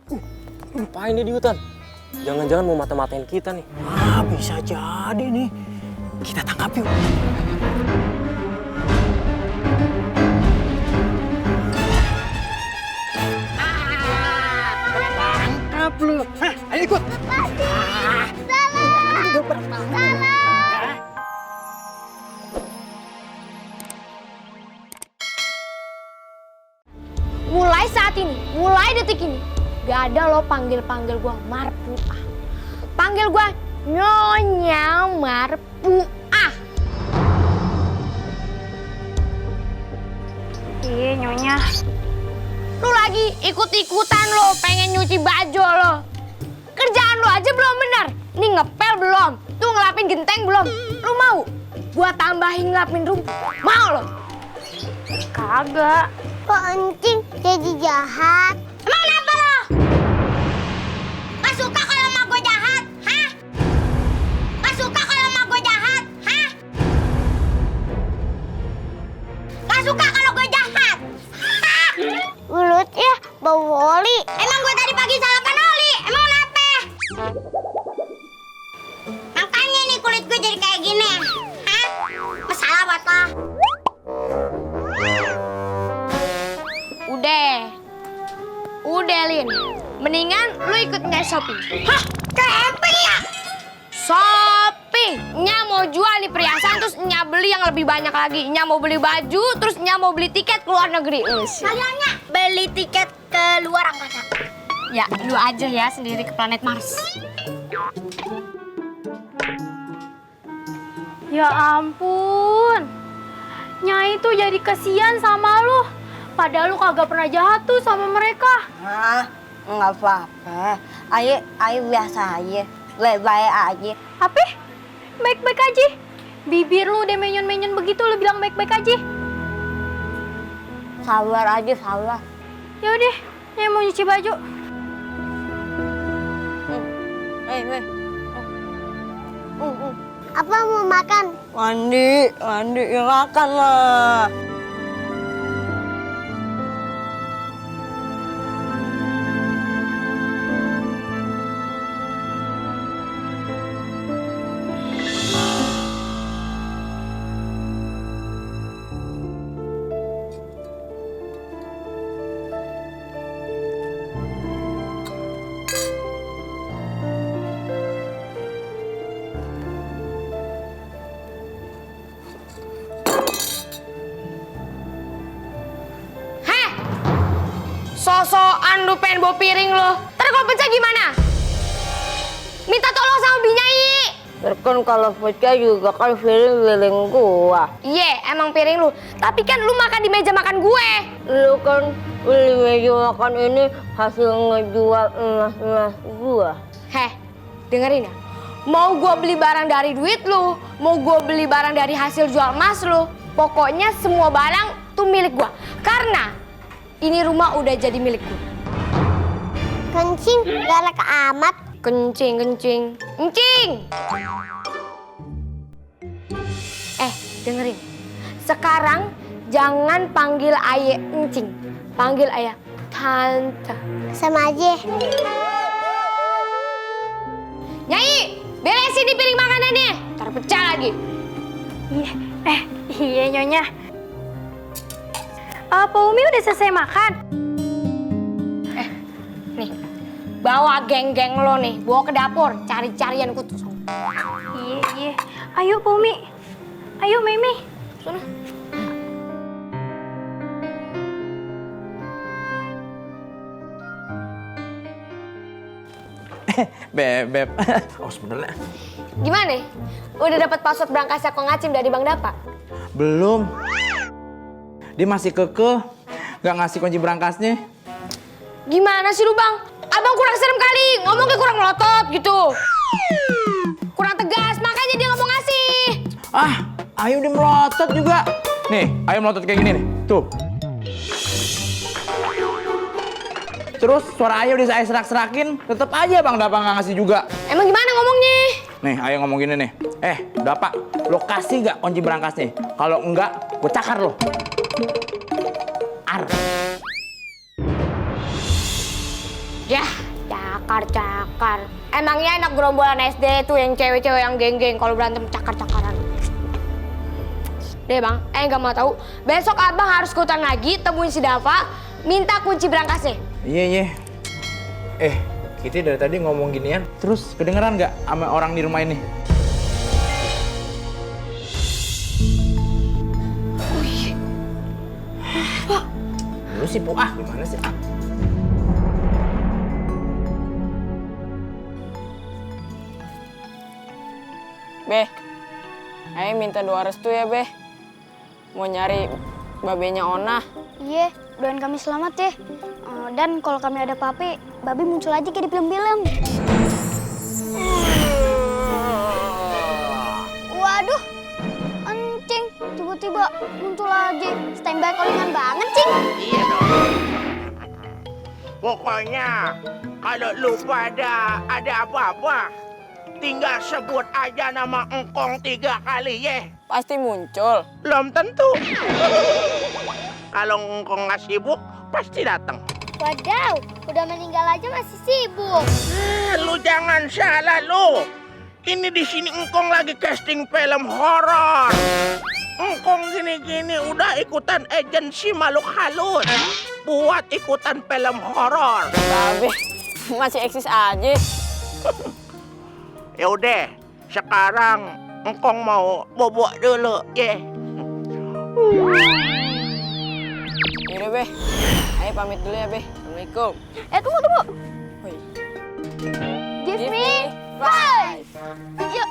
Ngapain dia di hutan? Jangan-jangan mau mata-matain kita nih. Ah, bisa jadi nih. Kita tangkap yuk. Tangkap lu. Hah, ayo ikut. Mulai saat ini, mulai detik ini, gak ada lo panggil-panggil gue Marpuah. Panggil gue Nyonya Marpuah. Iya, Nyonya. Lu lagi ikut-ikutan lo, pengen nyuci baju lo. Kerjaan lo aja belum benar. Nih ngepel belum, tuh ngelapin genteng belum. Lu mau? Gua tambahin ngelapin rumput. Mau lo? Kagak. Kok Encing jadi jahat? Emang kenapa lo? Gak suka kalau sama gue jahat? Hah? Gak suka kalau sama gue jahat? Hah? Gak suka kalau gue jahat? Hah? Mulutnya bau oli. Emang gue tadi pagi sarapan oli? Emang kenapa? Makanya nih kulit gue jadi kayak gini. Hah? Masalah buat lo. Udah, Lin. Mendingan lu ikut nggak shopping. Hah? Camping ya? Shopping. Nya mau jual nih perhiasan, terus Nya beli yang lebih banyak lagi. Nya mau beli baju, terus Nya mau beli tiket ke luar negeri. Kaliannya beli tiket ke luar angkasa. Ya, lu aja ya sendiri ke planet Mars. Ya ampun. Nyai tuh jadi kesian sama lu. Padahal lu kagak pernah jahat tuh sama mereka. Ah, nggak apa-apa. Ayo biasa aja. Baik-baik aja. Apa? Baik-baik aja. Bibir lu udah menyon-menyon begitu, lu bilang baik-baik aja. Sabar aja, sabar. Ya udah, Nyai mau nyuci baju. Apa mau makan? Mandi, ya makan lah. Sosokan lu pengen bawa piring lu. Ntar kalau pecah gimana? Minta tolong sama Binyai. Kan kalau pecah juga kan piring gua. Iya, emang piring lu. Tapi kan lu makan di meja makan gue. Lu kan beli meja makan ini hasil ngejual emas gua. Heh, dengerin ya. Mau gue beli barang dari duit lu, mau gue beli barang dari hasil jual emas lu, pokoknya semua barang tuh milik gua. Karena ini rumah udah jadi milik gue. Kencing galak amat. Kencing. Dengerin. Sekarang jangan panggil ayah encing. Panggil ayah tante. Sama aja. Nyai, beresin di piring makanannya. Ntar pecah lagi. Iya, iya Nyonya. Pak Umi udah selesai makan? Nih, bawa geng-geng lo nih, bawa ke dapur, cari-carian kutu. Iya. Ayo Pak Umi. Ayo Mimi. Sana. Beb. Oh, sebenarnya Gimana? Udah dapat password berangkasnya Kong Acim dari Bang Dapa? belum. Dia masih kekeh, nggak ngasih kunci berangkasnya. Gimana sih lu Bang? Abang kurang serem kali, ngomongnya kurang melotot gitu. Kurang tegas, makanya dia nggak mau ngasih. Ah, Ayu udah melotot juga. Nih, Ayu melotot kayak gini nih, tuh. Terus suara Ayu udah saya serak-serakin, tetep aja Bang Dapa nggak ngasih juga. Emang gimana ngomongnya? Nih, Ayu ngomong gini nih. Dapa, lo kasih nggak kunci berangkasnya? Kalau enggak, gue cakar lo. Ar. Yah, cakar. Emangnya anak gerombolan SD tuh yang cewek-cewek yang geng-geng kalau berantem cakar-cakaran. Deh bang, nggak mau tahu. Besok abang harus ke hutan lagi, temuin si Dava, minta kunci berangkasnya. Iya. Kita dari tadi ngomong ginian, terus kedengeran nggak sama orang di rumah ini? Oh iya. Pak. Lu sih, gimana sih? Beh, ayo minta doa restu ya, Beh. Mau nyari babenya Ona. Iya, doain kami selamat ya. Dan kalau kami ada papi, babi muncul aja kayak di film-film. Waduh, encing tiba-tiba muncul aja. Standby callingan banget, Cing. Iya dong. Pokoknya kalau lu pada ada apa-apa, tinggal sebut aja nama engkong 3 kali ya. Pasti muncul. Belum tentu. Kalau engkong nggak sibuk, pasti datang. Wadaw, udah meninggal aja masih sibuk. Lu jangan salah lu. Ini di sini engkong lagi casting film horor. Engkong gini-gini udah ikutan agensi makhluk halus buat ikutan film horor. Babe, masih eksis aja. Ya udah, sekarang engkong mau bobok dulu, ya. Yaudah, Beh. Ayo pamit dulu ya, Beh. Assalamualaikum. Tunggu. Woi. Give me 5. Yuk.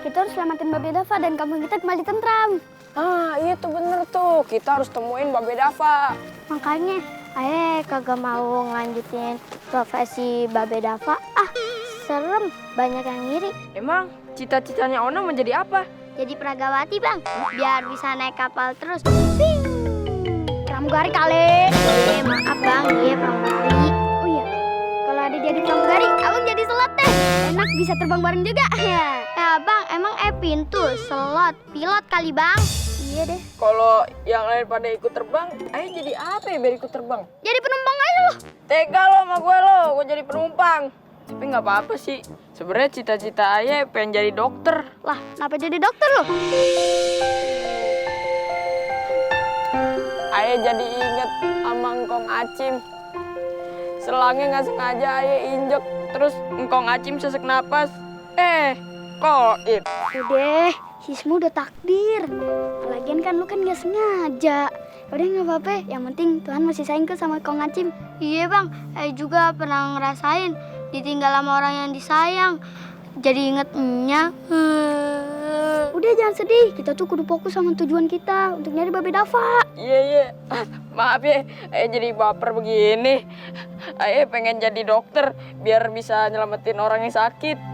Kita harus selamatin Babe Dava dan kampung kita kembali tentram. Ah, iya tuh bener tuh. Kita harus temuin Babe Dava. Makanya, Aye kagak mau ngelanjutin profesi Babe Dava. Serem, banyak yang ngiri. Emang cita-citanya Ona menjadi apa? Jadi peragawati, Bang. Biar bisa naik kapal terus. Ping! Pramugari kali. Maaf, Bang. Iya, pramugari. Oh iya, kalau ada jadi pramugari, Abang jadi selot deh. Enak bisa terbang bareng juga. Bang, emang pintu, selot, pilot kali, Bang. Iya deh. Kalau yang lain pada ikut terbang, ayo jadi apa ya biar ikut terbang? Jadi penumpang aja loh. Tega lo sama gue jadi penumpang. Tapi nggak apa-apa sih. Sebenarnya cita-cita Ayah pengen jadi dokter. Lah, kenapa jadi dokter loh? Ayah jadi inget sama Engkong Acim. Selangnya nggak sengaja Ayah injek, terus Engkong Acim sesek napas. Koit. Udah, sismu udah takdir. Lagian kan lu kan gak sengaja. Udah nggak apa-apa, yang penting Tuhan masih sayang ke sama Kong Acim. Iya bang, juga pernah ngerasain ditinggal sama orang yang disayang. Jadi ingetnya. Udah jangan sedih, kita tuh kudu fokus sama tujuan kita untuk nyari Babe Dava. Iya. Maaf ya, Ayah jadi baper begini. Ayah pengen jadi dokter biar bisa nyelamatin orang yang sakit.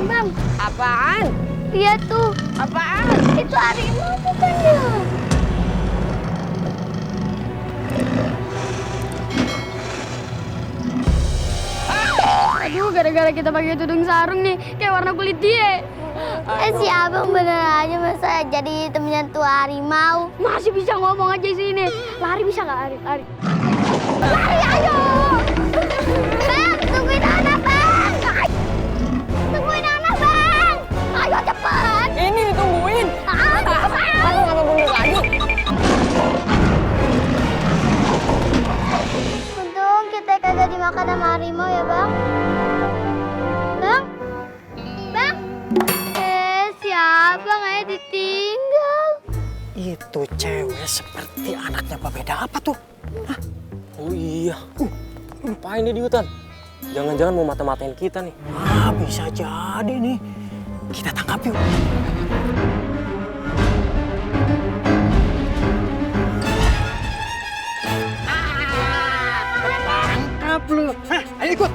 Bang. Apaan? Lihat tuh. Apaan? Itu harimau bukannya? Aduh, gara-gara kita pakai tudung sarung nih, kayak warna kulit dia. Si abang bener aja masa jadi temennya tua harimau. Masih bisa ngomong aja sini. Lari bisa nggak lari? Lari ayo! Bang, tungguin anak bang! Tungguin anak bang! Ayo cepat! Ini ditungguin. Kamu nggak mau bunuh lagi? Untung kita kagak dimakan sama harimau ya bang. Bang, siapa nggak ditinggal? Itu cewek seperti anaknya Babe Dava tuh. Hah? Oh iya. Ngapain dia di hutan? Jangan-jangan mau mata-matain kita nih. Bisa jadi nih. Kita tangkap yuk. Tangkap lu. Ayo ikut.